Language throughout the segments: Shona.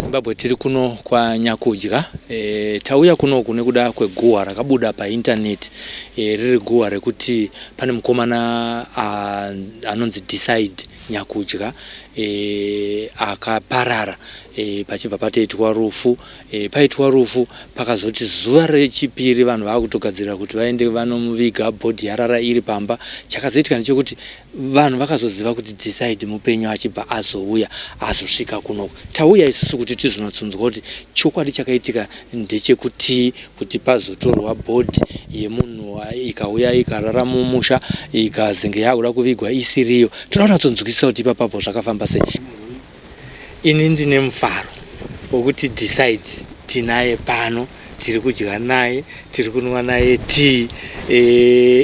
Zimbabwe tiri kuno kwaNyakudya. Tauya kunoku nekuda kweguhwa rakabuda paintaneti, riri guhwa rekuti pane mukomana anonzi Decide Nyakudya akaparara, pachibva patoitwa rufu. Paitwa rufu pakazoti zuva rechipiri vanhu vakutogadzirira kuti vaende vanomuviga, bhodhi yarara iri pamba. Chakazoitika ndechekuti vanhu vakazoziva kuti Decide mupenyu achibva azouya azosvika kunoku. Tauya isusu kuti tizonatsunzwa kuti chokwadi chakaitika ndechekutii kuti pazotorwa bhodhi yemunhu ikauya ikarara mumusha ikazenge yakuda kuvigwa isiriyo. Toda kunatsonzwisisa kuti ipapapo zvakafamba sei. Ini ndine mufaro wekuti Decide tinaye pano, tiri kudya naye, tiri kunwa naye tii.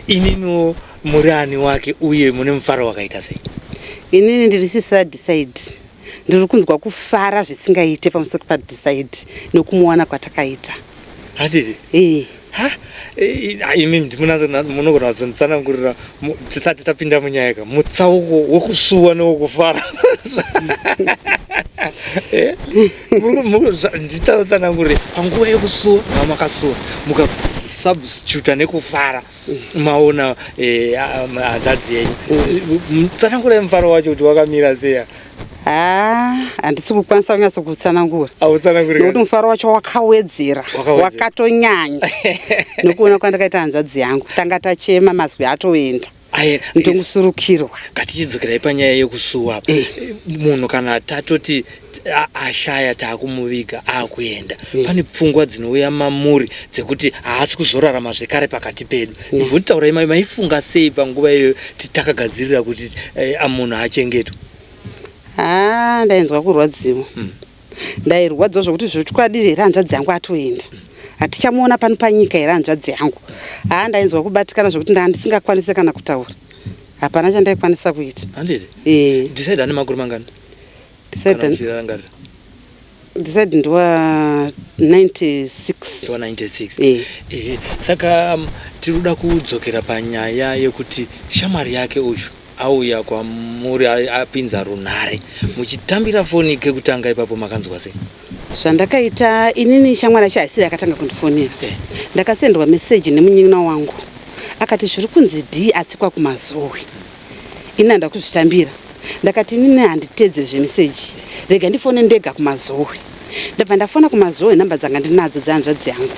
Ininiwo muri ani wake uye mune mufaro wakaita sei? Inini ndiri sisi vaDecide, ndiri kunzwa kufara zvisingaite pamusoro paDecide nokumuwana kwatakaita. Handiti? Ee. Ha, imi munogona kuzonditsanangurira tisati tapinda munyaya ka mutsauko wekusuwa newekufara. Nditsanangurire panguva yekusuwa mamakasuwa mukasubstituta nekufara maona hanzvadzi yenyu. Tsanangurai mufaro wacho kuti wakamira sei. Haa, handisi kukwanisa kunyatso kutsanangura Hautsananguri nekuti mufaro wacho wakawedzera, Wakawedzera. wakatonyanya nokuona kwandakaita hanzvadzi yangu. Tanga tachema, mazwi atoenda, ndongusurukirwa. Ngatichidzokerai panyaya yekusuwa apa. Munhu kana tatoti ashaya taakumuviga akuenda, pane pfungwa dzinouya mamuri dzekuti haasi kuzorarama zvekare pakati pedu. Imbotaurai maifunga sei panguva iyoyo takagadzirira kuti munhu achengetwe? Haa, ndainzwa kurwadziwa. Ndairwadziwa zvokuti zvochokwadi here hanzvadzi yangu atoenda, hatichamuona pano panyika here hanzvadzi yangu? Haa, ndainzwa kubatikana zvokuti ndaa ndisingakwanisi kana kutaura, hapana chandaikwanisa kuita. Handiti? Ee. Decide ane makore mangani? Decide Kana uchirangarira. Decide ndiwa 96. Ndiwa 96. Ee. Saka tiri kuda kudzokera panyaya yekuti shamwari yake uyu auya kwamuri apinza runhare, muchitambira foni kekutanga ipapo makanzwa sei? Zvandakaita inini, shamwari yacho haisiri yakatanga kundifonera. Ndakasenderwa meseji nemunyina wangu akati zviri kunzi D atsikwa kuMazowe. Ini handa kuzvitambira, ndakati inini handitedze zvemeseji, rega ndifone ndega kuMazowe. Ndabva ndafona kuMazowe, nhamba dzanga ndinadzo dzehanzvadzi yangu.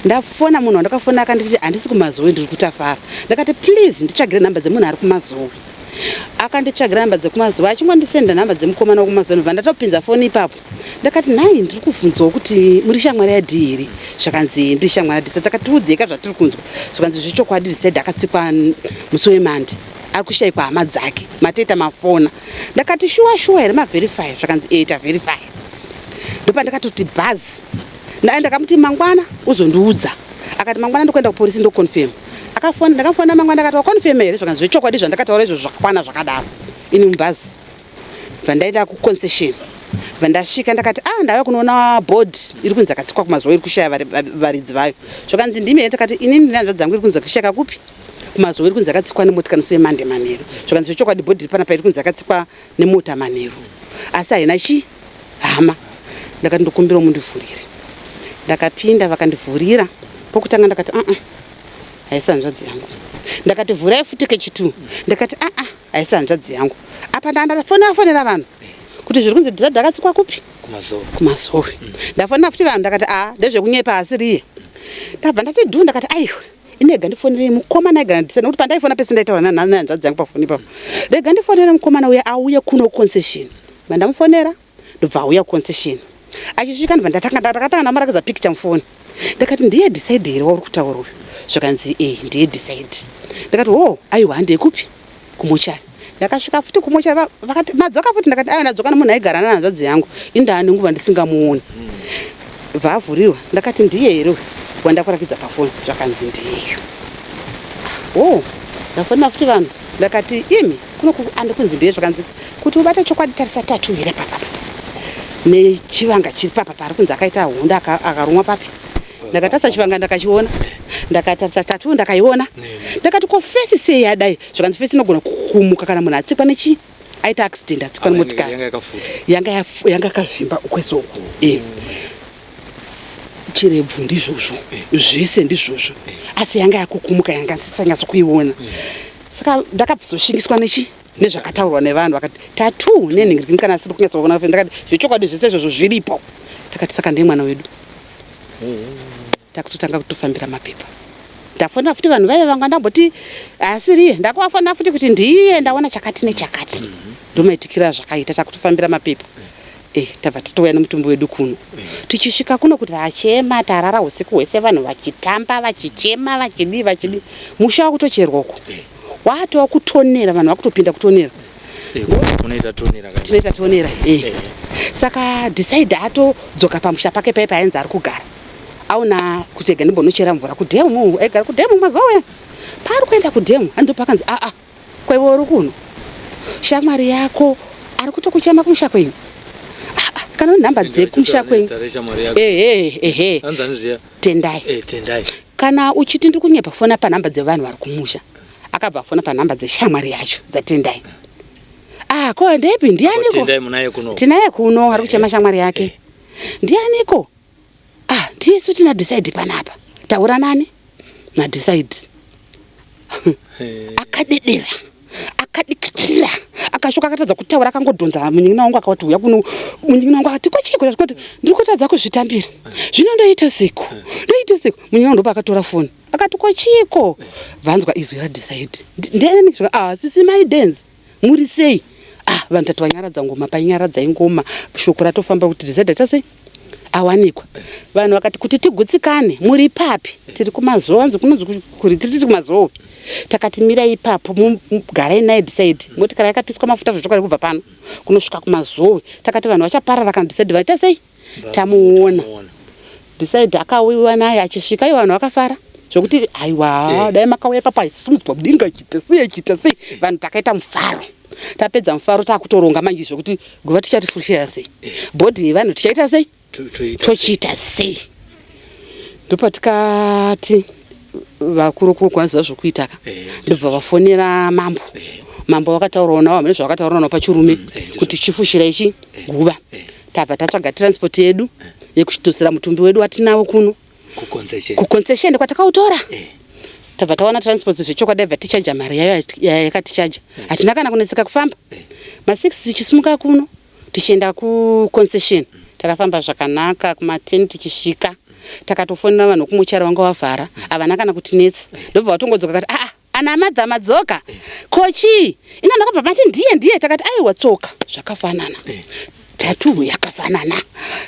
Ndafona, munhu wandakafona akanditi handisi kuMazowe, ndiri kuTafara. Ndakati please nditsvagire nhamba dzemunhu ari kuMazowe. Akanditsvagira nhamba dzekuMazowe, achingondisenda nhamba dzemukomana wekuMazowe, ndobva ndatopinza foni ipapo. Ndakati nhai, ndiri kuvhunzawo kuti muri shamwari yaD here? Zvakanzi ndiri shamwari yaD. Saka tiudzeka zvatiri kunzwa. Zvakanzi zvechokwadi Decide akatsikwa musi weMande, ari kushayikwa hama dzake, matoita mafona. Ndakati shuwa shuwa here, maverify? Zvakanzi ee, taverify. Ndopandakatoti bhazi ndaye, ndakamuti mangwana uzondiudza. Akati mangwana ndikuenda kupolisi ndoconfirm. Akafona, ndakafona mangwana, ndakati waconfirm here? Zvakanzi zvechokwadi zvandakataura izvozvo zvakakwana zvakadaro. Ini mubhazi bva ndaenda kuconcession, bva ndasvika ndakati ah, ndauya kunoona bhodhi iri kunzi akatsikwa kuMazowe, iri kushaya varidzi vayo. Zvakanzi ndimi here? Takati inini ndine hanzvadzi dzangu iri kunzi kushayika kupi kuMazowe, iri kunzi akatsikwa nemota musi weMande manheru. Zvakanzi zvechokwadi bhodhi iri panapa iri kunzi akatsikwa nemota manheru, asi haina chi hama. Ndakati ndokumbira mundivhurire. Ndakapinda, vakandivhurira pokutanga, ndakati aa, haisi hanzvadzi yangu. Ndakati vhurai futi kechitu, ndakati aa, haisi hanzvadzi yangu. Apa ndandafonera fonera vanhu kuti zviri kunzi Decide akatsikwa kupi? KuMazowe. KuMazowe. Ndafonera futi vanhu, ndakati a, ndezvekunyepa, asiriye. Ndabva ndati dhu, ndakati aiwa, inega ndifonerei mukomana aigara naDecide, nekuti pandaifona pese ndaitaura nehanzvadzi yangu pafoni ipapo. Rega ndifonere mukomana uya auye kuno concession. Bva ndamufonera, ndobva auya kuconcession. Achisvika ndobva ndakatanga ndamurakidza picture mufoni. Ndakati ndiye Decide here wauri kutaura uyu? Zvakanzi ee, ndiye Decide. Ndakati ho, aiwa, handei kupi? Kumochari. Ndakasvika futi kumochari, vakati madzoka futi? Ndakati aiwa, ndadzoka nemunhu aigara nehanzvadzi yangu, indaa nenguva ndisingamuoni. Bvaavhurirwa, ndakati ndiye here uyu wandakurakidza pafoni? Zvakanzi ndiyeyo. Oh, ndafonera futi vanhu, ndakati imi kuno andikunzi ndiye. Zvakanzi kuti ubate chokwadi tarisa tattoo here papapa nechivanga chiri papa pari kunzi akaita honda akarumwa papi. Ndakatarisa chivanga ndakachiona, ndakatarisa tattoo ndakaiona. Ndakati ko face sei yadai? Zvakanzi face inogona kukumuka kana munhu atsikwa nechi Aita accident, atsikwa nemotikari. Yanga yakafuta. Yanga yakazvimba ukwese uku. Chirebvu ndizvozvo, zvese ndizvozvo, asi yanga yakukumuka, yanga ndisisanyatso kuiona. Saka ndakabvizoshingiswa nechi nezvakataurwa nevanhu, vakati tatu nenhingirikini kana asiri kunyatsoona. Ndakati zvechokwadi zvese izvozvo zviripo. Takati saka ndiye mwana wedu. Takutotanga kutofambira mapepa. Ndafonera futi vanhu vaive vanga ndamboti asiriye, ndakuvafonera futi kuti ndiye, ndaona chakati nechakati. Ndomaitikira zvakaita, takutofambira mapepa. Tabva tatouya nemutumbi wedu kuno. Tichisvika kuno kuti achema, tarara usiku hwese vanhu vachitamba, vachichema, vachidii vachidii. Musha wakutocherwa uku, watova kutonera, vanhu vakutopinda kutonera. Munoita tonera ka? Tinoita tonera. Saka Decide atodzoka pamusha pake pai paainzi ari kugara, aona kuti ega ndimbonochera mvura kudhemu. Aigara kudhemu mazuva paari kuenda kudhemu, ando pakanzi, aa, kwaiwe uri kuno, shamwari yako ari kutokuchema kumusha kwenyu. Ah, ah, kana nhamba dzekumusha kwenyu. Ehe ehe. Anzani zviya? Tendai. Tendai. Kana uchiti ndiri kunyepa, fona panhamba dzevanhu vari kumusha. Akabva afona panhamba dzeshamwari yacho dzaTendai. Ah, ko ndepi, ndianiko? Tendai munaye kuno? Tinaye kuno, ari kuchema shamwari yake. Ndianiko? Ah, ndisu tina Decide panapa. Taura nani naDecide. Akadedera, akadikitira, akashuka, akatadza kutaura, akangodhonza munin'ina wangu, akati uya kuno. Munin'ina wangu akati kochiko? Kuti ndiri kutadza kuzvitambira zvino, ndoita seko, ndoita seko. Munin'ina wangu ndopa akatora foni, akati kochiko? Vanzwa izwi raDecide, ndiani? Ah, sisi mai Dance, muri sei? Ah, vanhu tati vanyaradza ngoma, painyaradzai ngoma, shoko ratofamba kuti Decide aita sei, awanikwa. Vanhu vakati kuti tigutsikane, muri papi? Tiri kuMazowe, vanzi kunonzi kuretreat kuMazowe. Takati mirai ipapo, garai naye Decide. Motikari yakapiswa mafuta zvechokwadi kubva pano kunosvika kuMazowe. Takati vanhu vachaparara kana Decide vaita sei, tamuona. Decide akauyiwa naye achisvika ivo, vanhu vakafara zvokuti aiwa, dai makauya ipapo aisimudzwa mudenga, chiita sei, chiita sei. Vanhu takaita mufaro. Tapedza mufaro, taakutoronga manje zvokuti guva ticharifushira sei, body yevanhu tichaita sei, tochiita sei. Ndopatikati vakuru kwanziva zvokuita ka. Ndobva vafonera mambo. Mambo vakataurawo navo, hamene zvavakataura navo pachirume, kuti chifushira ichi guva. Tabva tatsvaga transport yedu yekuchidosera mutumbi wedu watinawo kuno kuconcession. Kuconcession kwatakautora. Tabva tawana transport zvechokwadi, abva tichaja mari yayo yakatichaja. Hatina kana kunetseka kufamba. Ma6 tichisimuka kuno tichienda kuconcession, takafamba zvakanaka. Kuma10 tichisvika, takatofonera vanhu vekumuchari, vanga vavhara, havana kana kutinetsa. Ndobva vatongodzoka kati, aa, ana madha madzoka kochii? Inga makabva mati ndiye ndiye. Takati aiwa, tsoka zvakafanana, tattoo yakafanana,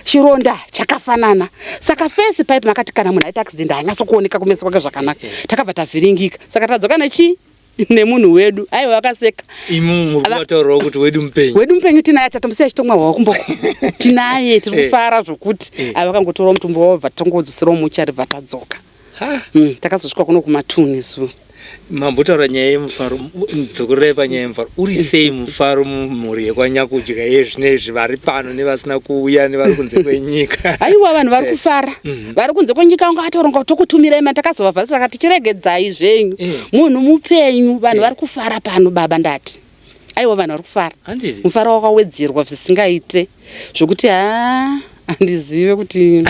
chironda chakafanana. Saka face pipe makati kana munhu aita accident haanyatsokuoneka kumeso kwake zvakanaka. Takabva tavhiringika, saka tadzoka nechi nemunhu wedu. Aiwa, vakaseka. Imi muri kuvataurawo kuti wedu mupenyu. Wedu mupenyu, tinaye, tatomusiya achitomwa hwawa kumboko. Tinaye, tiri kufara zvokuti. Ava vakangotorawo mutumbi wavo, bva tangodzoserawo muchari, bva tadzoka. Ha. Takazosvika kuno kumatuni zuva. Mambotaura nyaya yemufaro, dzokorerai panyaya yemufaro. Uri sei mufaro mumhuri yekwaNyakudya yezvinezvi, vari pano nevasina kuuya nevari kunze kwenyika? Aiwa, vanhu vari kufara. Vari kunze kwenyika vanga vatoronga tokutumirai mari, takazovavhasira kati chiregedzai zvenyu. Munhu mupenyu, vanhu vari kufara pano baba, ndati aiwa, vanhu vari kufara. Handiti? Mufaro wakawedzerwa zvisingaite, zvokuti ha, handizive kuti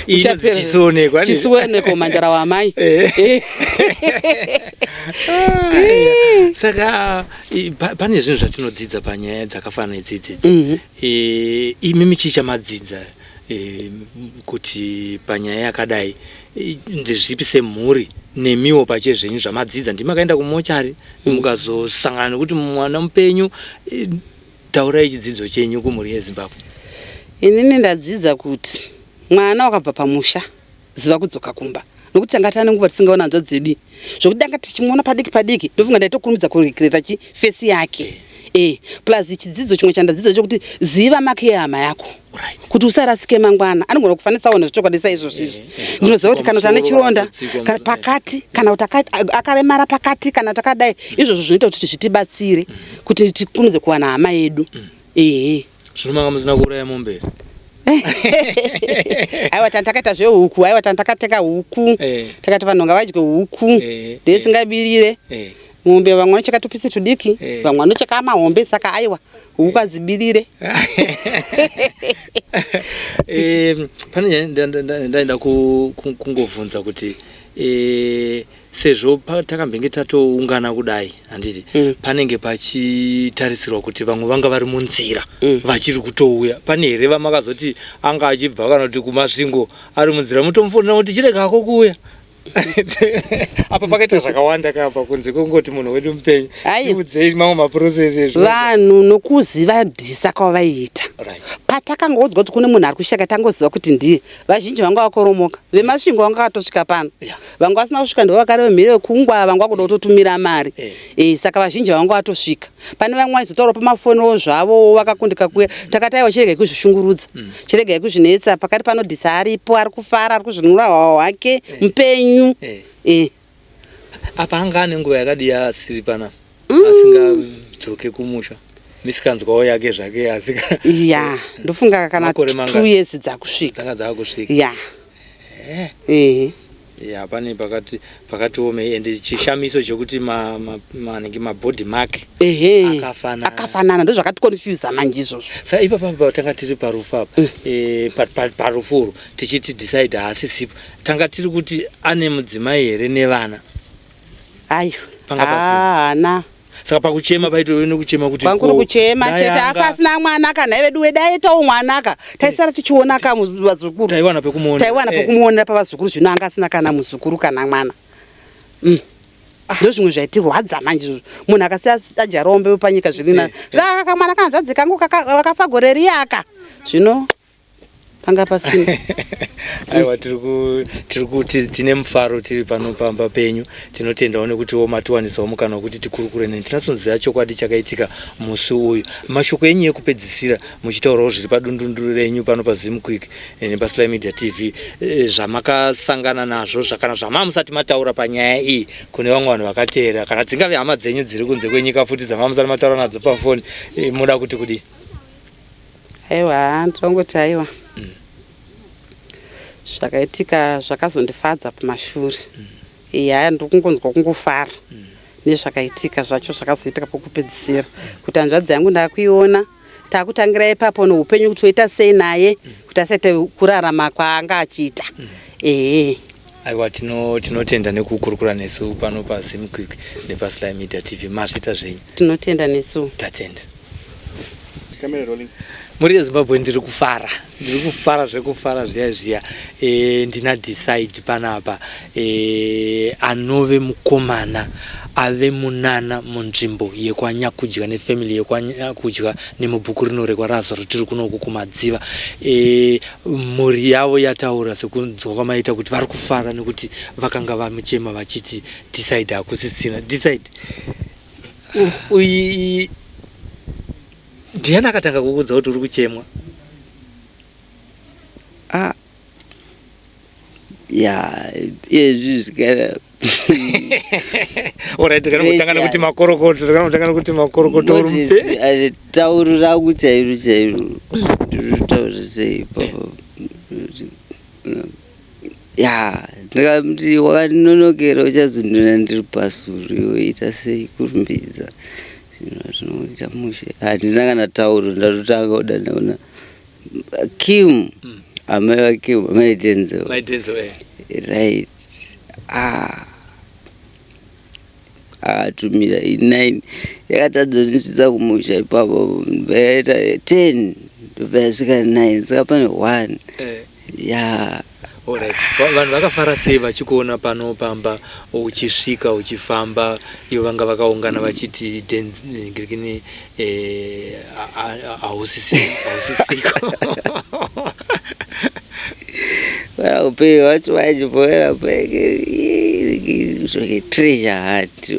Iyi inonzi chisionekwa, handiti? Chisioneko, mandara wamai. Ah, saka pane zvinhu zvatinodzidza panyaya dzakafanana idzidzidzi. Imi chii chamadzidza kuti panyaya yakadai ndezvipi semhuri, nemiwo pachezvenyu zvamadzidza? Ndimakaenda kumochari, mukazosangana nekuti mwana mupenyu. Taurai chidzidzo chenyu kumhuri yeZimbabwe. Inini ndadzidza kuti mwana wakabva pamusha, ziva kudzoka kumba, nokuti tanga tane nguva tisingaona hanzvadzi dzedu, zvokuti danga tichimuona padiki padiki. Ndofunga ndaitokurumidza kuregreta chi face yake. Plus chidzidzo chimwe chandadzidza chokuti ziva mark yehama yako kuti usarasike mangwana. Anogona kufa netsaona zvechokwadi saizvozvo izvi. Ndinoziva kuti kana kuti ane chironda Akatsikwa pakati, kana kuti akaremara pakati, kana kuti akadai, izvozvo zvinoita kuti zvitibatsire kuti tikurumidze kuwana hama yedu, ehe. Zvino manga musina kuuraya mombe? Aiwa, tani takaita zvehuku. Aiwa, tani takatenga huku. Takati vanhu ngavadye huku, ndesingabirire. Mombe vamwe vanocheka tupisi tudiki, Eh. vamwe vanocheka mahombe, saka aiwa, huku hadzibirire. Pane nyaya ndaida kungovhunza kuti sezvo takambenge tatoungana kudai, handiti? Panenge pachitarisirwa kuti vamwe vanga vari munzira vachiri kutouya. Pane here vamakazoti anga achibva kana kuti kuMasvingo ari munzira, mutomufonera kuti chiregako kuuya? Apa pakaita zvakawanda kapa kunze kwekungoti munhu wedu mupenyu. Aiwa. Tiudzei mamwe maprocess ezvo. Vanhu nokuziva dhisa kwavaiita, patakangoudzwa kuti kune munhu ari kushaka, tangoziva kuti ndiye. Vazhinji vanga vakoromoka, veMasvingo vanga vatosvika pano. Vanga vasina kusvika ndo vakare vemhiri vekungwa, vanga vakuda kutotumira mari. Saka vazhinji vanga vatosvika. Pane vamwe vaizotaura pamafoniwo zvavo vakakundika kuuya. Takati aiwa, chiregai kuzvishungurudza, chiregai kuzvinetsa. Pakati pano dhisa aripo, ari kufara, ari kuzvinura hwawa hwake, mupenyu. Apa anga ane nguva yakadii asiri pana, asingadzoke kumusha, misikanzwawo yake zvake asika? Ya, ndofunga kana Makore mangani? 2 years dzakusvika. Dzanga dzakusvika. Ya. Ya, pane pakati omei, ende chishamiso chekuti manenge mabody mark akafanana. Akafanana, ndo zvakaticonfusa manje izvozvo. Saka ipapa tanga tiri parufu apa, parufu urwu, tichiti decide haasisipo, tanga tiri kuti ane mudzimai here nevana? Ayo. Panga pasina. Haana. Saka pakuchema paitove nekuchema kuti Kwanguri ko, kuchema dai chete. Afa asina mwanaka. Nhai vedu wedaitawo mwanaka, taisara tichiona ka vazukuru. Taiwana pekumuona. Taiwana pekumuonera pavazukuru. Zvino anga asina kana muzukuru kana mwana. Ndo zvimwe zvaitirwadza manje izvozvo. Munhu akasiya adyarawo mbeu panyika zviri nani. Zvaka kamwana kanzvadzi kangu vakafa gore riyaka, zvino panga pasina. Aiwa, tiri kuti tine mufaro tiri pano pamba penyu. Tinotendawo nekutiwo matiwanisawo mukana wekuti tikurukure neni, tinatsoziva chokwadi chakaitika musi uyu. Mashoko enyu ekupedzisira, muchitaurawo zviri padundundu renyu pano paZimquick nepaSly Media TV, zvamakasangana nazvo kana zvamaa musati mataura panyaya iyi kune vamwe vanhu vakateerera, kana dzingave hama dzenyu dziri kunze kwenyika futi dzamaa musati mataura nadzo pafoni, muda kuti kudii? Aiwa, ndinongoti aiwa, zvakaitika zvakazondifadza pamashure. Iya, ndiri kungonzwa kungofara nezvakaitika zvacho, zvakazoitika pokupedzisira, kuti hanzvadzi yangu ndakuiona. Takutangira ipapo noupenyu kuti toita sei naye kuti asaite kurarama kwaanga achiita. Ehe. Aiwa, tinotenda nekukurukura nesu pano paZimquick nepaSly Media TV. Mazvita zvenyu. Tinotenda nesu. Tatenda. Camera rolling. Muri yeZimbabwe, ndiri kufara, ndiri kufara zvekufara zviya zviya. Ndina Decide panapa, anove mukomana ave munana munzvimbo yekwaNyakudya nefamily yekwaNyakudya nemubhuku rino rekwaRazaro. Tiri kunoku kuMadziva. Mhuri yavo yataura sekunzwa kwamaita kuti vari kufara nekuti vakanga vamuchema vachiti Decide hakusisina. Decide, uyi ndiani akatanga kukuudza kuti uri kuchemwa? Ah, ya, iyezvi zvikana. Alright, tikanongotanga nekuti makorokoto, tikanongotanga nekuti makorokoto, uri mupe. Tauro rangu chairo chairo, ndinotaura sei papa? Ya, ndikamuti wakanonokera, uchazondona ndiri pasuru. Iwe ita sei kurumbidza zvinhu zvinoita mushe. Handina kana tauro. Ndatotanga kuda ndaona Kim, amai vaKim, amai Denzel. Mai Denzel. Right. Ah, akatumira i9, yakatadza kundisvitsa kumusha ipapo. Yaita 10, ndobva yasvika 9, saka pane 1. Ya. Alright. Vanhu vakafara sei vachikuona pano pamba uchisvika, uchifamba, ivo vanga vakaungana vachiti ngirikini hausisiko? Upenyu hwacho vachibhoera treasure heart,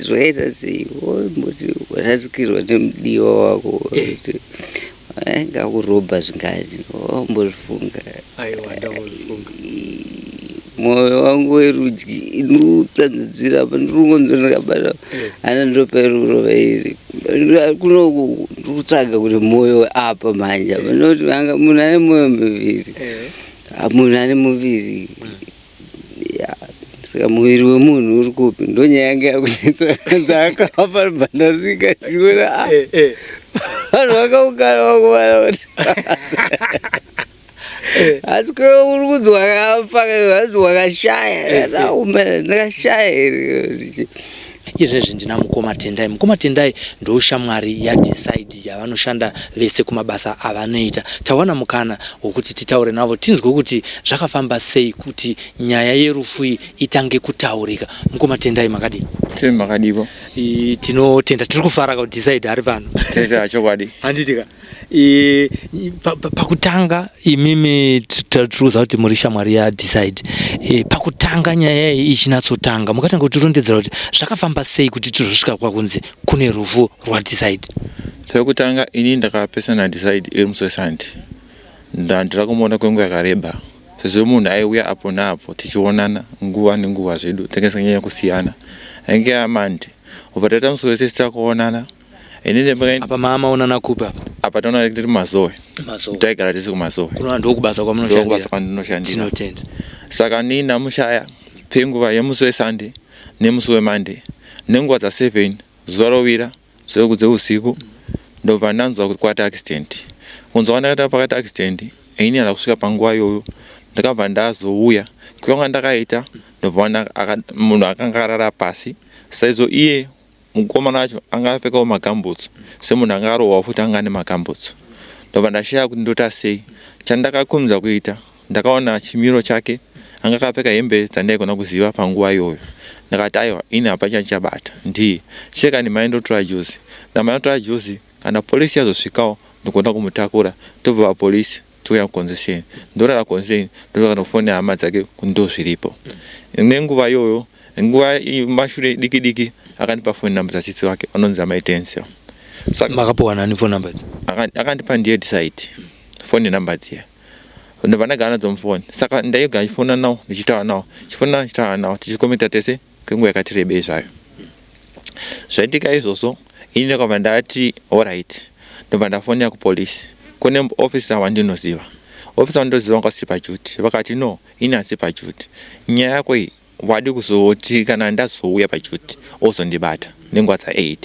zvakaita sei womboti warasikirwa nemudiwa wako, kuti ngakurobha zvingani, wambozvifunga? Aiwa, ndambozvifunga. Mwoyo wangu werudyi ndiri apa, ndiri kungonzwa ndakabata hana, ndopairi kurova iri kunoku. Ndiri kutsvaga kuti mwoyo apa manje apa, nokuti anga munhu ane mwoyo miviri. Ah, munhu ane muviri, ya. Saka muviri wemunhu uri kupi? Ndonyaya yanga yakunetsa dzakafa bva ndasvika tikuona ah, Eh, eh. vanhu vakaungana vakuona kuti asi kwewe uri kunzi wakafa hanzi wakashaya ndakashaya here? Izvezvi ndina mukoma Tendai. Mukoma Tendai ndoshamwari yaDecide yavanoshanda vese kumabasa avanoita. Tawana mukana wekuti titaure navo tinzwe kuti zvakafamba sei kuti nyaya yerufu iyi itange kutaurika. Mukoma Tendai makadii? Tiri makadipo. Tinotenda, tiri kufara kuti Decide ari pano. Tese chokwadi. Handiti ka? Pakutanga imimi tiri kuziva kuti muri shamwari yaDecide. Pakutanga nyaya iyi ichinatsotanga mukatanga kutirondedzera kuti zvakafamba sei kuti tizosvika kwakunzi kune rufu rwaDecide. Pekutanga ini ndakapesana naDecide iri musi weSunday. Ndandira kumuona kwenguva yakareba sezvo munhu aiuya apo neapo tichionana nguva nenguva zvedu tinge tisinganyanya kusiyana. Ainge aMonday ubva taita musi wese tisina kuonana. Inini Apa maamaonana kupi apa? Apa taona tiri kuMazowe. Mazowe. Taigara tisi kuMazowe. Kunova ndokubasa ndokubasa kwamunoshandira. Kwandinoshandira. Tinotenda. Saka nii ndamushaya penguva yemusi weSunday nemusi weMonday nenguva dza7 zuva rovira dzeusiku, ndobva ndanzwa kuti kwaita accident. Kunzwa kwandakaita pakaita accident, ini handina kusvika panguva iyoyo. Ndakabva ndazouya kuya ndakaita, ndobva munhu akanga akarara pasi saizvo. Iye mukomana wacho anga apfekawo magambutsu semunhu anga arohwa futi, anga ane magambutsu. Ndobva ndashaya kuti ndoita sei. Chandakakurumidza kuita, ndakaona chimiro chake, anga akapfeka hembe dzandaigona kuziva panguva iyoyo. Ndakati aiwa, ini hapachina chichabata, ndiye cheka ndimhanye ndotora juzi. Ndamhanya ndotora juzi, kana polisi yazosvikawo ndogona kumutakura, tobva papolisi touya kuconcession, ndorara concession, ndotoka nokufonera hama dzake kuti ndo zviripo. Nenguva iyoyo, nguva mashure diki diki, akandipa phone number dzasisi vake vanonzi amai Tensel. Saka makapiwa nani phone number idzi? Akandipa ndiye Decide phone number dziya, ndobva ndagara nadzo mufoni. Saka ndaigara ndichifona nawo, ndichitaura nawo, chifona nawo, ndichitaura nawo, tichikomita tese kwenguva yakati rebei zvayo. Zvaitika izvozvo, ini ndakabva ndati alright, ndobva ndafonera kupolisi kune officer wandinoziva. Officer wandinoziva wanga usiri paduty. Vakati no, ini hasi paduty, nyaya yako iyi wadi kuzoti kana ndazouya paduty ozondibata nenguva dza8.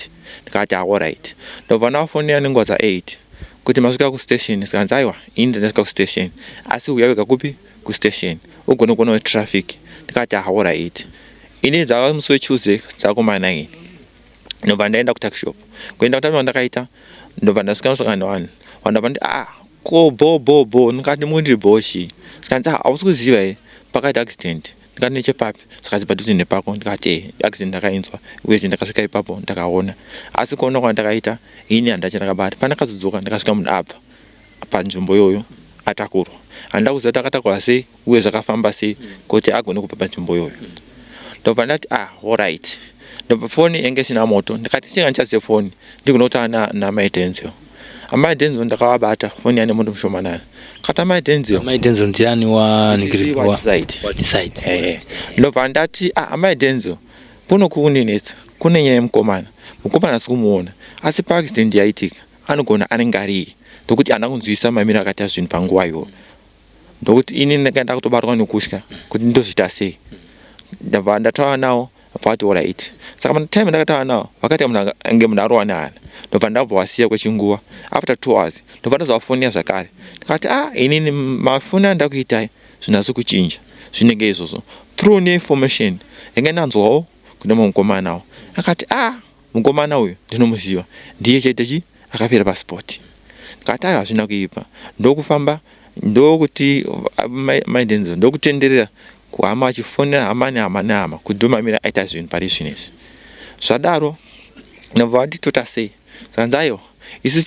Ndikati alright, ndobva ndafonera nenguva dza8 kuti masvika kustation? Sikanzi aiwa, ini ndasvika kustation, asi uya wega kupi kustation ugone kuonawo traffic. Ndikati alright. Ini dzava musi weTuesday dzakuma9, ndobva ndaenda kutuckshop. Kuenda kutuckshop ndakaita, ndobva ndasvika musangano nevanhu. Vanhu vabva nditi ah, ko bo bo bo. Ndikati mundiri boshi. Sikanzi ah, hausi kuziva here pakaita accident? Ndikati nechepapi? Sikanzi padhuze nepako. Ndikati eh, accident ndakainzwa, uyezve ndakasvika ipapo ndakaona, asi kuona kwandakaita ini handacha ndakabata. Pandakazodzoka ndakasvika munhu abva panzvimbo iyoyo atakurwa. Handida kuziva kuti akatakurwa sei uye zvakafamba sei kuti agone kubva panzvimbo iyoyo. Ndobva ndati ah, alright. Ndobva foni yange isina moto. Ndikati chinga ndichazive foni ndigona kutaura namai Denzel. Amai Denzel ndakavabata, foni yane moto mushomanana. Kati amai Denzel. Amai Denzel ndiani? Wa Decide? Eh, ndobva ndati ah, amai Denzel, kuno kundinetsa kune nyaya yemukomana. Mukomana asi kumuona, asi paaccident yaitika anogona anenge ariye, ndokuti handina kunzwisa mamiro akaita zvinhu panguva iyoyo, ndokuti ini ndanga kutobatwa nekutya kuti ndozviita sei. Ndabva ndataura nawo, vakati alright. Saka time ndakataura nawo vakati munhu ange munhu arohwa nehana. Ndobva ndabva wasiya kwechinguva. After 2 hours ndobva ndazovafonera zvakare. Ndikati ah, inini mafoni andakuitai zvinhu asi kuchinja zvinenge izvozvo through neinformation yange ndanzwawo kune mwe mukomanawo. Akati ah, mukomana uyu ndinomuziva, ndiye chete chi akafira paspot. Ndikati aiwa, hazvina kuipa. Ndokufamba, ndokuti mai Denzel, ndokutenderera kuhama achifonera hama nehama nehama kuti ndomamira aita zvinhu pari zvino izvi. Zvadaro ndobva vati tota sei? Zvanzi aiwa, isu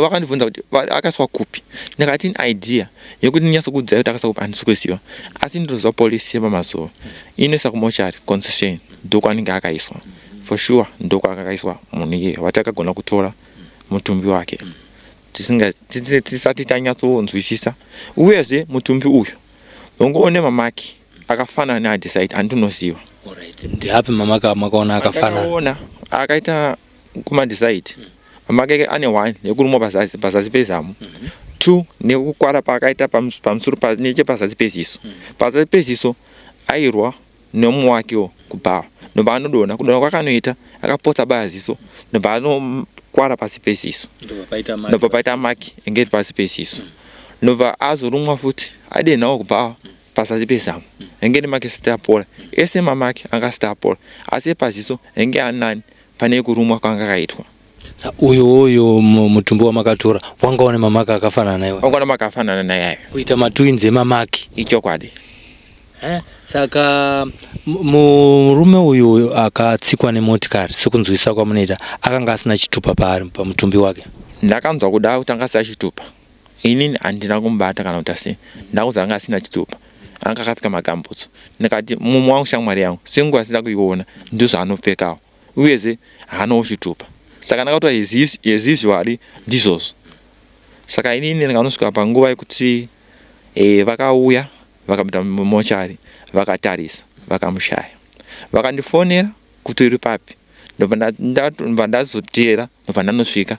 vakandibvunza kuti akaiswa kupi. Ndikati idea yekuti ndinyatsokuudzai kuti akaiswa kupi handisi kuziva, asi ndinoziva polisi yepamazuva inoisa kumochari concession, ndokwanenge akaiswa for sure, ndokwaakaiswa munhu iye vatakagona kutora mutumbi wake tisati tanyatsonzwisisa. Uyezve mutumbi uyu ungoone mamarks akafanana neaDecide andinoziva. Ndeapi mamarks amakaona akafanana? Andakaona akaita kumaDecide, mamarks ake ane one yekurumwa pazasi pezamu, two nekukwara paakaita pamusoro nechepazasi peziso. Pazasi peziso airwa. Nemumwe wakewo kubhawa ndobva anodonha. Kudonha kwakanoita akapotsa baya ziso ndobva anokwara pasi peziso. Ndobva paita maki enge iri pasi peziso. Ndobva azorumwa futi adenhawo kubhawa pazasi pezamu. Enge ine maki isati yapora. Ese mamaki anga asati apora asi epaziso enge anani pane kurumwa kwanga akaitwa. Sa uyu uyu mutumbi wamakatora wanga une mamaki akafanana naiwa. Wanga une mamaki akafanana naiyayo. Kuita matwins emamaki. Ichokwadi. Eh, saka murume uyu akatsikwa nemotikari sekunzwisisa kwamunoita akanga asina chitupa paari pamutumbi wake. Ndakanzwa kuda kuti anga asina chitupa. Inini handina kumubata kana kuti asi ndakunzwa anga asina chitupa. Anga akapfeka magambutsu. Ndikati mumwe wangu shamwari yangu senguva asina kuiona ndozvaanopfekawo. Uyezve haanawo chitupa. Saka ndakatoa yezizwadi ndizvozvo. Saka inini ndikanosvika panguva yekuti e, vakauya vakapinda mumochari vakatarisa vakamushaya. Vakandifonera kuti uri papi ndobva ndazoteera ndobva ndanosvika.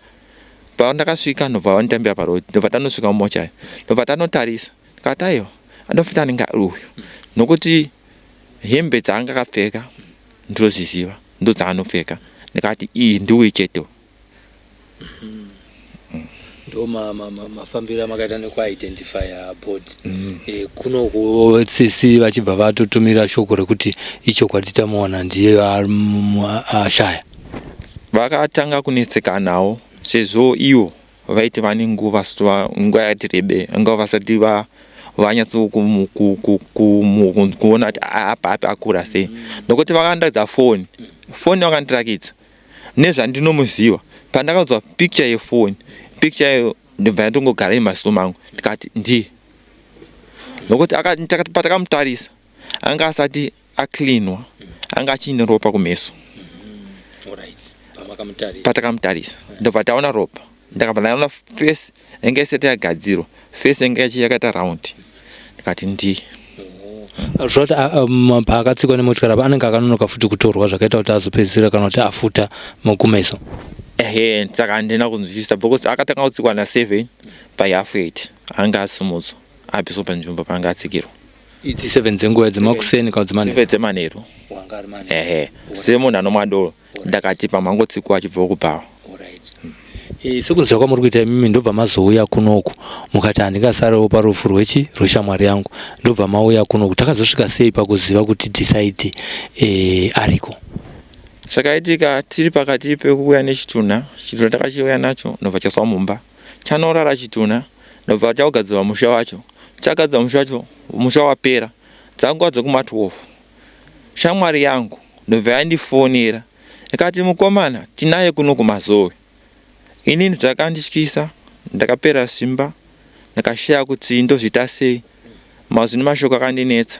Pandakasvika ndobva vanditambira paroad ndobva tanosvika mumochari ndobva tanotarisa ndikati aiwa andofuta anenge ari uyu nokuti hembe dzaanga akapfeka ndinoziziva ndodzaanopfeka ndikati iyi ndiuyu chete ndo mafambiro amakaita nekuidentifya body mm. e, kuno sisi vachibva vatotumira shoko rekuti ichokwadi tamuwana ndiye ashaya vakatanga kunetsekanawo sezvo ivo vaiti vane nguva nguva yati rebe nguva vasati va vanyatso kuona kuti apa api akura sei nokuti vakandiratidza foni foni vakandirakidza nezvandinomuziva pandakaudzwa picture yefoni picture iyo ndobva yatongogara imaziso mangu ndikati ndiye nokuti patakamutarisa anga asati acleanwa anga achiine ropa kumeso patakamutarisa ndobva taona ropa ndakabva ndaona face yanga isati yagadzirwa face yanga yachi yakaita round ndikati ndi Zvoti paakatsikwa nemotikari apa anenge akanonoka futi kutorwa zvakaita kuti azopedzisira kana kuti afuta kumeso. Ehe saka handina kunzwisisa because akatanga kutsikwa na 7 by half 8 anga asimudzwa abviswa panzvimbo paanga atsikirwa. Idzi 7 dzenguva dzemakuseni kana dzemanheru? 7 dzemanheru. Ehe semunhu anomwa doro ndakati pamangotsikwa achibva kubhawa. E, sekunzwa kwamuri kuita imimi ndobva mazouya kunoku mukati handingasarewo parufu rwechi rweshamwari yangu ndobva mauya kunoku takazosvika sei pakuziva kuti decide e, ariko Zvakaitika tiri pakati pekuuya nechitunha, chitunha takachiuya nacho ndobva chaiswa mumba. Chanorara chitunha ndobva chakugadzirwa musha wacho. Chagadzirwa musha wacho, musha wapera. Dzanguva dzekuma 12 shamwari yangu ndobva yandifonera ikati mukomana tinaye kuno kumazowe. Inini zvakandityisa ndakapera simba ndakashaya kuti ndozviita sei. Mazwi nemashoko akandinetsa.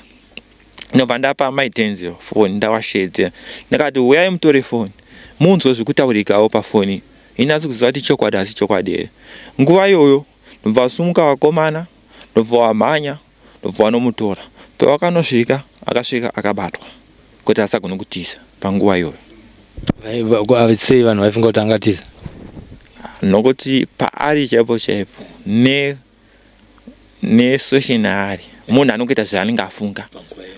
Ndobva ndapa mai Denzel foni ndavasheedzera ndakati huyai mutore foni munzwe zvikutaurikawo pafoni ini asi kuziva kuti chokwadi asi chokwadi here. Nguva iyoyo ndobva vasumuka vakomana ndobva vamhanya ndobva vanomutora. Pavakanosvika akasvika akabatwa kuti asagone kutiza panguva iyoyo. Sei vanhu vaifunga kuti angatiza? Nokuti paari chaipo chaipo ne nesession yaari munhu anongoita zvaanenge afunga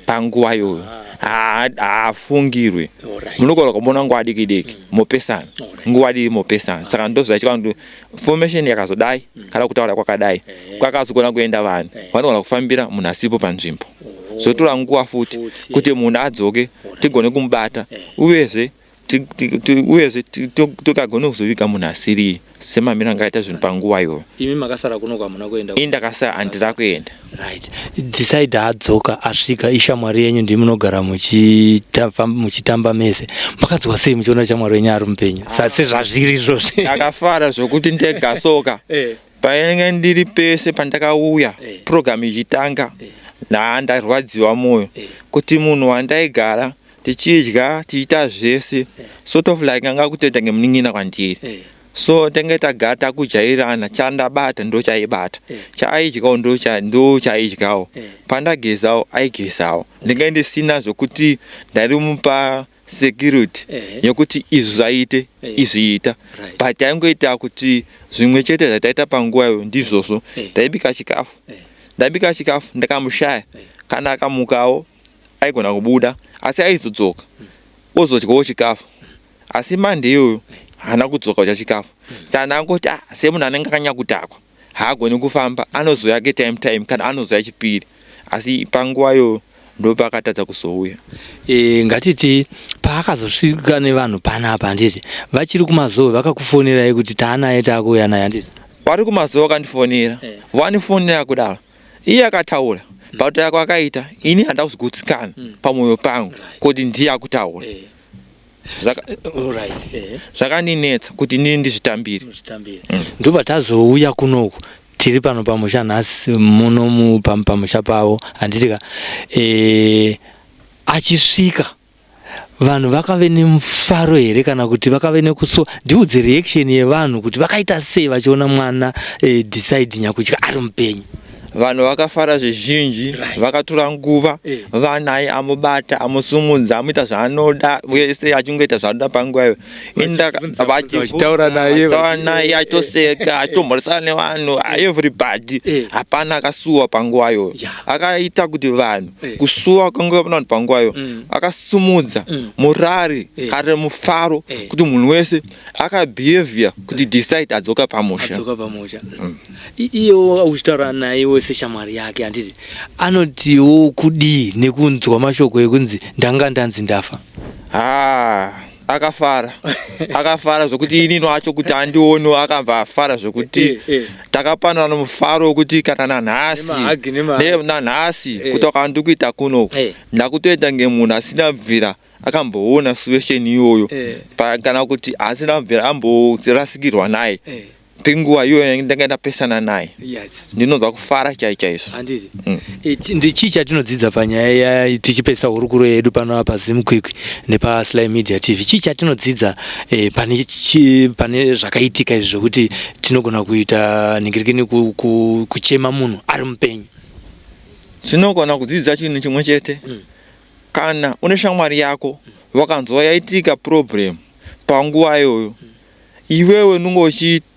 panguva iyoyo haafungirwe munogona kumuona nguva diki diki mm. mopesana nguva diki mopesana saka ndozvaitika kuti formation yakazodai mm. kana kutaura kwakadai eh. kwakazogona kuenda vanhu eh. vanogona kufambira munhu asipo panzvimbo oh. zvotora nguva futi kuti munhu adzoke tigone kumubata eh. uyezve uyezve tokagona kuzoviga munhu asiri semamiro anga aita zvinhu panguva iyoyo. Imi makasara kuno kwamuna kuenda? Ini ndakasara handina kuenda. Right. Decide adzoka asvika ishamwari yenyu ndimi munogara muchitamba mese. Makanzwa sei muchiona shamwari yenyu ari mupenyu? Ah. Sezvazviri izvozvi. Ndakafara zvokuti ndega soka. Eh. Painenge ndiri pese pandakauya eh. program ichitanga eh. ndandarwadziwa moyo kuti munhu wandaigara tichidya tichiita zvese sort of like anga kutoita ngemunin'ina kwandiri eh. so tenge tagara takujairana chandabata ndochaibata eh. chaaidyawo ndochaidyawo eh. pandagezawo aigezawo ndinge ndisina zvokuti ndarimupa security yekuti izvi zvaite izvi ita but taingoita kuti zvimwe chete zvataita panguva iyoyo ndizvozvo ndaibika chikafu ndabika chikafu ndakamushaya kana akamukawo. aigona kubuda asi aizodzoka ozodyawo chikafu asi Monday iyoyo haana kudzoka kudya chikafu. Saka ndangoti ah, semunhu anenge akanyakudhakwa haagoni kufamba, anozouya ketime time kana anozouya chipiri, asi panguva iyoyo ndopakatadza kuzouya. E, ngatiti paakazosvika nevanhu panapa handiti vachiri kumazowe vakakufonerai kuti taanaye taakuuya naye handiti? Vari kumazowe vakandifonera eh. Vandifonera kudaro iye akataura pakutaura kwakaita ini handina kuzogutsikana pamwoyo pangu kuti ndiye akutaura eh. Eh. Zvakandinetsa kuti inini ndizvitambire. Ndobva tazouya kunoku tiri pano pamusha nhasi muno pamusha pavo handitika e, achisvika vanhu vakave nemufaro here kana kuti vakave nekusuwa ndiudze reaction yevanhu kuti vakaita sei vachiona mwana e, decide nyakutya ari mupenyu vanhu vakafara zvizhinji right. Vakatora nguva eh. Vanaye amubata amusumudza amuita zvaanoda wese achingoita zvaanoda panguva iyo vachitaura naye naye achitoseka achitomhoresana nevanhu everybody eh. Hapana akasuwa panguva iyoyo akaita kuti vanhu eh. Kusuwa kwanguva vanhu panguva iyoyo akasumudza murari kana mufaro kuti munhu wese akabehavior kuti decide adzoka pamusha adzoka pamusha. Iyewo uchitaura naiwo seshamwari yake handiti anotiwo kudii nekunzwa mashoko ekunzi ndanga ndanzi ndafa? Ha, akafara, akafara zvokuti inini wacho kuti andione akabva afara zvokuti takapanana mufaro wekuti kana nanhasi nanhasi kuti wakandi kuita kunoku ndakutoita ngemunhu asina bvira akamboona situation iyoyo kana kuti asina bvira amborasikirwa naye penguva iyoyo ndanga ndapesana naye ndinonzwa kufara chai chaizvo. Handiti ndichii chatinodzidza panyaya tichipesa hurukuro yedu pano apa Zimkwikwi nepaSly Media TV? Chii chatinodzidza pane, pane zvakaitika izvi zvokuti tinogona kuita ningirikini kuchema munhu ari mupenyu? Tinogona kudzidza chinhu chimwe chete. Kana une shamwari yako wakanzwa yaitika problem panguva iyoyo, iwewe unenge uchiti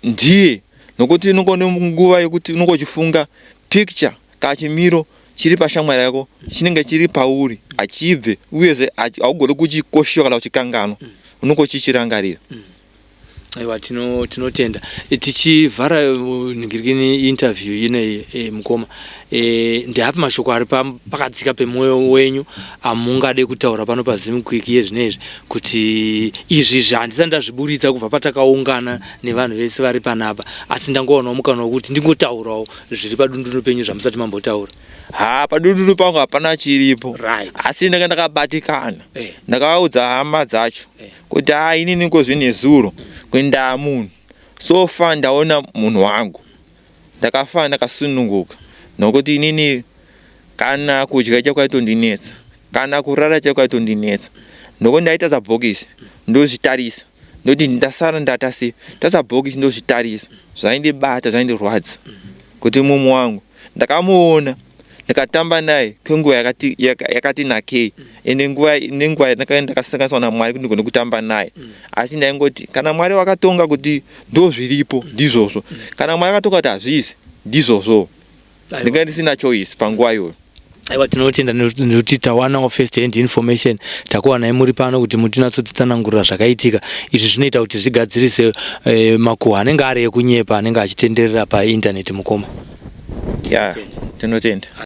ndiye, nokuti unenge une nguva yekuti unenge uchifunga picture kana chimiro chiri pashamwari yako chinenge chiri pauri hachibve, uyezve haugoni kuchikoshiwa kana kuchikanganwa, unenge uchichirangarira. Aiwa, tinotenda. Tichivhara ningirikini interview ineyi, mukoma, ndeapi mashoko ari pakadzika pemwoyo wenyu amungade kutaura pano paZimkwiki yezvinezvi kuti izvi izvi handisati ndazviburitsa kubva patakaungana nevanhu vese vari panapa, asi ndangowanawo mukana wekuti ndingotaurawo zviri padundunu penyu zvamusati mambotaura? Ha, padundunu pangu hapana chiripo asi ndanga ndakabatikana. Ndakavaudza hama dzacho kuti ha, inini kozvinezuro kuenda munhu so far ndaona munhu wangu, ndakafa ndakasununguka, nokuti inini kana kudya chakwaitondinetsa, kana kurara chakwaitondinetsa, nokuti ndaita bhokisi ndozvitarisa ndoti ndasara ndata sei, tasa bhokisi ndozvitarisa, zvaindibata, zvaindirwadza kuti mumwe wangu ndakamuona ndikatamba naye kwenguva yakati, yakati nakei, ende nguva nenguva ndakanga ndakasanganiswa naMwari kuti ndigone kutamba naye. Asi ndaingoti kana Mwari vakatonga kuti ndo zviripo ndizvozvo, kana Mwari akatonga kuti hazvisi ndizvozvo, ndinge ndisina choice panguva iyoyo. Aiwa, tinotenda nekuti tawanawo first hand information, takuwanai muri pano kuti mutinatsotsitsanangurira zvakaitika. Izvi zvinoita kuti zvigadzirise makuhwa anenge ari ekunyepa anenge achitenderera paindaneti, mukoma. Ya, tinotenda.